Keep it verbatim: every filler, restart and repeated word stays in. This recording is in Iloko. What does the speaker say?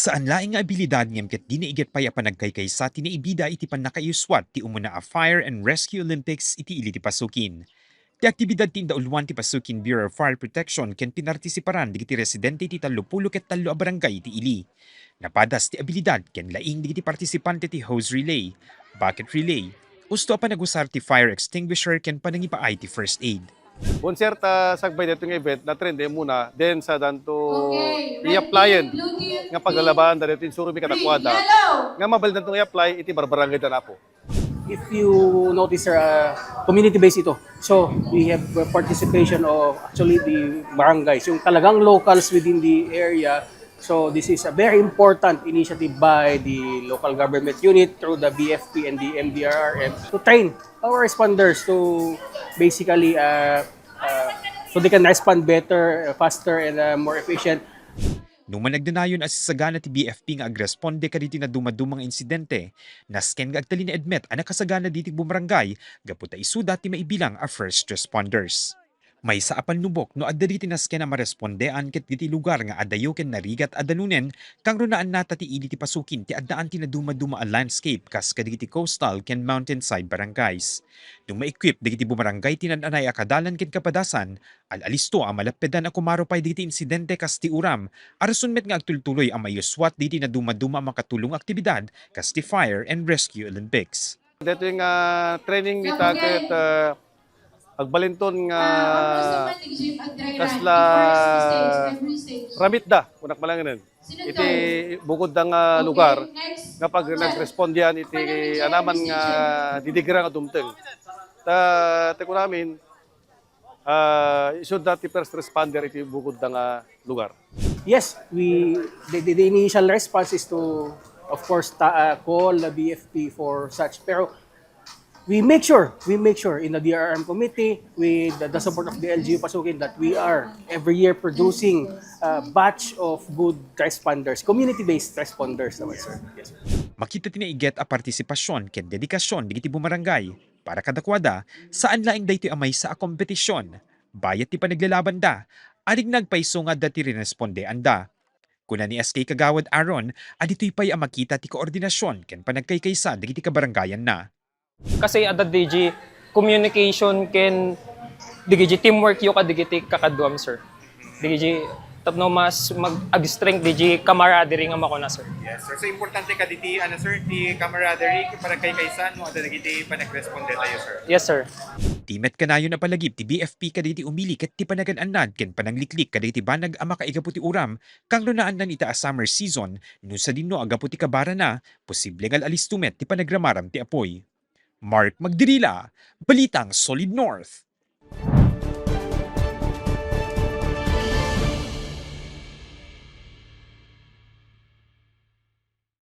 Saan laeng nga abilidad ngem ket di naiget pay a panagkaykaysa ti naibida iti pannakaiyuswat ti umuna a Fire and Rescue Olympics iti ili ti Pasukin. Ti aktibidad ti indauluan ti Pasukin Bureau of Fire Protection ken pinartisiparan dagiti residente iti tallo pulo ket tallo a barangay iti ili. Napadas ti abilidad ken laing dagiti partisipante ti hose relay, bucket relay, usto a panagusar ti fire extinguisher ken panangipaay ti first aid. Bonser ta sagbay daytoy nga event, na-train da umuna, then sa danto i-applyan nga paglalabaan da daytoy insuromi kadakuada. Nga mabalin danto nga i-apply iti barbarangay da napo. If you notice, sir, ah, community-based ito. So, we have, uh, participation of actually the barangays, yung talagang locals within the area. So, this is a very important initiative by the local government unit through the B F P and the M D R R M to train our responders to basically, uh, uh, so they can respond better, uh, faster, and, uh, more efficient. No managdanayon a sisagana ti B F P nga agresponde kaditi nadumaduma nga insidente, nasken nga agtalinaedmet a nakasagana diti bumarangay gapu ta isuda ti maibilang a first responders. Maysa a pannubok no adda diti nasken a marespondean ket diti lugar nga adayo ken narigat a danunen, kangrunaanna ta ti ili ti Pasukin ti addaan ti nadumaduma a landscape kas kadagiti coastal ken mountainside barangays. No ma-equip dagiti bumarangay ti naan-anay a kadalan ken kapadasan, al-alisto a malappedan a kumaro pay dagiti insidente kas ti uram, a rason met nga agtultuloy a maiyuswat dagiti nadumaduma a makatulong nga aktibidad kas ti Fire and Rescue Olympics. Daytoy nga training dita ket, ah, agbalinton nga kasla ramitda, kunak malangen, iti bukod da nga lugar nga pag nagrespondian iti anaman nga didigra nga dumteng. Ta, ti kunamin, ah, isuda ti first responder iti bukod da nga lugar. Yes, we, the, the, the initial response is to, of course, ta-, uh, call the B F P for such. Pero we make sure, we make sure in the D R R M committee, with the, the support of the L G U Pasukin, that we are every year producing a batch of good responders, community-based responders naman, sir. Yes. Makita ti naiget a partisipasyon ken dedikasyon dagiti bumarangay. Para kadakuada, saan laeng daytoy a maysa a kompetisyon. Bayat ti panaglalabanda, adik nagpayso nga adda ti rinespondeanda. Kuna ni S K Kagawad Aaron a ditoy pay a makita ti koordinasyon ken panagkaykaysa dagiti kabarangayanna. Kasi adda D J communication ken D J teamwork yo kadagiti kakaduam, sir. D J tapno mas mag-, ag-strength D J camaraderie nga makuna, sir. Yes, sir. So, importante kaditi, ano, sir, ti camaraderie, panagkaykaysa, no, adda dagiti panagresponde tayo, sir. Yes, sir. Ti met kanayon a palagip ti B F P kadagiti umili ket ti panagan-annad ken panangliklik kadagiti banag a makaigapu ti uram, kangrunaannan ita a summer season, no sadino a gapu ti kabarana, posible nga al-alisto met ti panagramaram ti apuy. Mark Magdirila, Balitang Solid North.